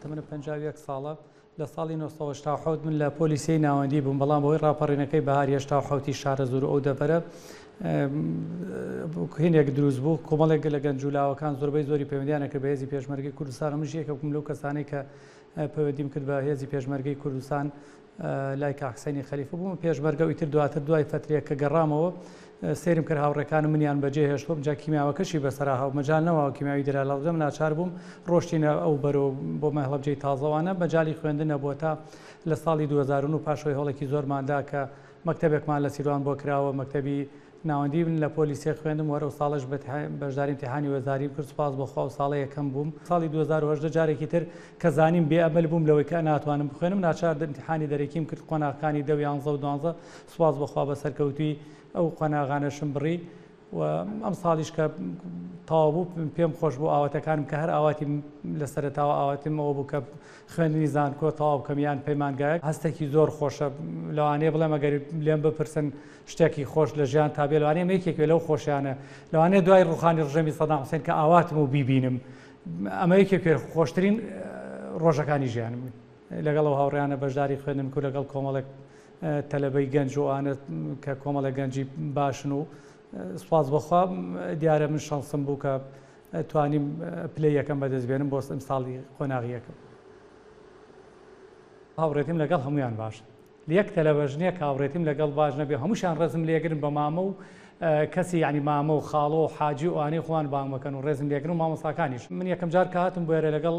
تەمەنم 51 ساڵە. لە ساڵی 1987 من لە پۆلی سێی ناوەندی بووم، بەڵام بەهۆی ڕاپەڕینەکەی بەهاری 87 ی شارەزوور و ئەو دەڤەرە هینێک دروست بوو، کۆمەڵێک لە گەنج و لاوەکان زۆربەی زۆری پەیوەندیان ئەکرد بە هێزی پێشمەرگەی کوردستان و منیش یەکێک بووم لەو کەسانەی کە پەیوەندیم کرد بە هێزی پێشمەرگەی کوردستان. لای کاک حسینی خەلیفە بوومە پێشمەرگە و ئیتر دواتر دوای فەترەیەک کە گەڕامەوە سەیرم کرد هاوڕێکانم منیان بەجێ هێشتووە جا کیمیاوەکەشی بەسەرا هاو مەجال نەماوە کیمیاوی درا لەڵدەم ناچار بووم ڕۆشتینە ئەو بەرۆ بۆ مەهڵەبجەی تازەوانە مەجالی خوێندن نەبووە تا لە ساڵی 2009 پاشەوەی هەوڵێکی زۆرماندا کە مەکتەبێکمان لە سیروان بۆ کراوە مەکتەبی ناوەندی من لە پۆلی سێ خوێندم و هەر ئەو ساڵەش بەشداری ئیمتیحانی وەزاریم کرد، سوپاس بۆ خوا ئەو ساڵە یەکەم بووم. ساڵی 2018 جارێکی تر کە زانیم بێ ئەمەل بووم لەوەی کە ناتوانم بخوێنم، ناچار ئیمتیحانی دەرەکیم کرد، قۆناغەکانی دە و یانزە و دوانزە، سوپاس بۆ خوا بە سەرکەوتوویی ئەو قۆناغانەشم بڕی و ئەمساڵیش کە تەواو بوو پێم خۆش بوو ئاواتەکانم کە هەر ئاواتی لە سەرەتاوە ئاواتم ئەوە بوو کە خوێندنی زانکۆ تەواو بکەم یان پەیمانگایەک، هەستێکی زۆر خۆشە، لەوانەیە بڵێم ئەگەر لێم بپرسن شتێکی خۆش لە ژیان تا بێ لەوانەیە ئەمە یەکێک بێ لەو خۆشیانە لەوانەیە دوای ڕوخانی ڕژێمی سەدام حوسێن کە ئاواتم و بیبینم ئەمە یەکێک بێ خۆشترین ڕۆژەکانی ژیانم لەگەڵ ئەو هاوڕێیانە بەشداری خوێندن کو لەگەڵ کۆمەڵێک تەلەبەی گەنج و ئەوانە کە کۆمەڵێک گەنجی باشن و سوپاس بۆخوا دیارە من شەنسم بوو کە توانیم پلەی یەکەم بەدەست بێنم بۆ ئەمساڵی قۆناغی یەکەم. هاوڕێتیم لەگەڵ هەموویان باشە. یەک تەلەبەش نیە کە هاوڕێتیم لەگەڵ باش نەبێ هەمووشیان ڕێزم لێگرن بە مامە و کەسی یانی مامە و خاڵۆ و حاجی و ئەوانەی خۆمان بانگ مەکەن و ڕێزم لێگرن و مامۆستاکانیش من یەکەم جار کە هاتم بۆ ئێرە لەگەڵ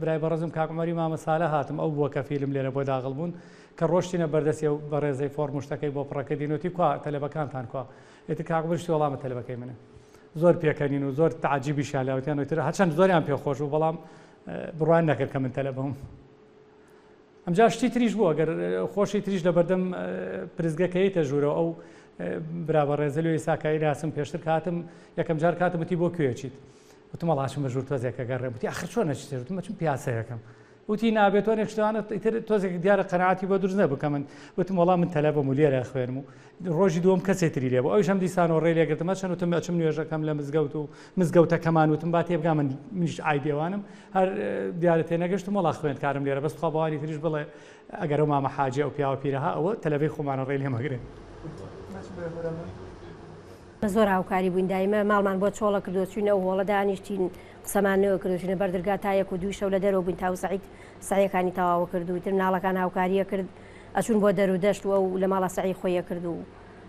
برای بەڕێزم کاک عومەری مامە سالە هاتم ئەو بووە کەفیلم لێرە بۆ داغڵ بوون کە ڕۆشتینە بەردەستی ئەو بەڕێزەی فۆڕم و شتەکەی بۆ پڕەکردین وتی کوا تەلەبەکانتان کوا ئیتر کاک عومەر شتی وەڵامە تەلەبەکەی منە زۆر پێکەنین و زۆر تەعجیبیشیان لێ وتیان ئیتر هەرچەند زۆریان پێ خۆش بوو بەڵام بڕوایان نەکرد کە من تەلەبەم. ئەمجا شتی تریش بوو ئەگەر خۆشی تریش لە بەردەم پرسگەکە یەیتە ژوورەوە ئەو برا بەڕێزە لۆ ئیسا کە ئەیناسم پێشتر کە هاتم یەکەم جار کاتم وتی بۆ کوێ چیت وتم وەڵا ئەچم بە ژوور تۆزێک ئەگەڕێم وتی ئاخر چۆن ئەچیتە ژوور وتم ئەچم پیاسەیەکەم وتی نابێت تۆ نێکشتوانە ئیتر تۆزێک دیارە قەناعەتی بۆ دروست نەبوو کە من وتم وەڵا من تەلەبەم و لێرە خوێنم و ڕۆژی دووەم کەسێ تری لێ بوو ئەویش هەم دیسانەوە ڕێی لێگرتم هەرچەند وتم ئەچم نوێژەکەم لە مزگەوت و مزگەوتەکەمان وتم با تێبگا من منیش ئایدی ئەوانم هەر دیارە تێنەگەشتم وەڵا خوێندکارم لێرە بەس تخوا بەوانی تریش بڵێ ئەگەر ئەو مامە حاجی ئەو پیاوە پیرە ها ئەوە تەلەبەی خۆمانە ڕێی لێ مەگرن. زۆر هاوکاری بووین دایمە ماڵمان بۆ چۆڵە کردووە چوینە ئەو هۆڵە دانیشتین قسەمان نەوە کردو چوینە بەر درگا تا یەک و دووی شەو لە دەرەوە بووین تاو سەعید سەعیەکانی تەواوە کرد و تر مناڵەکان هاوکاریە کرد ئەچوون بۆ دەر و دەشت و ئەو لە ماڵا سەعی خۆی ئەکرد و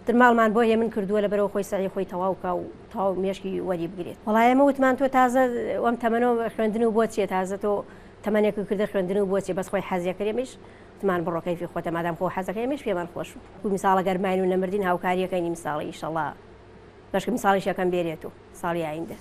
تر ماڵمان بۆ هێمن کردووە لەبەرئەوە خۆی سەعی خۆی تەواو کا و تەواو مێشکی وەری بگرێت. وەڵا ئێمە وتمان تۆ تازە ئەم تەمەنە خوێندن و بۆ چیە تازە تۆ تەمەنێکت کردە خوێندن و بۆ چیە بەس خۆی حەزی ئەکرد ئێمەیش وتمان بڕۆ کەیفی خۆتە مادام خۆ حەزەکەی ئێمەیش پێمان خۆش بوو میساڵە گەر ماین و نەمردین هاوکاریەکەین ئیمساڵی ئیشەڵا بەشکم ساڵیش یەکەم بێرێت و ساڵی ئایندە.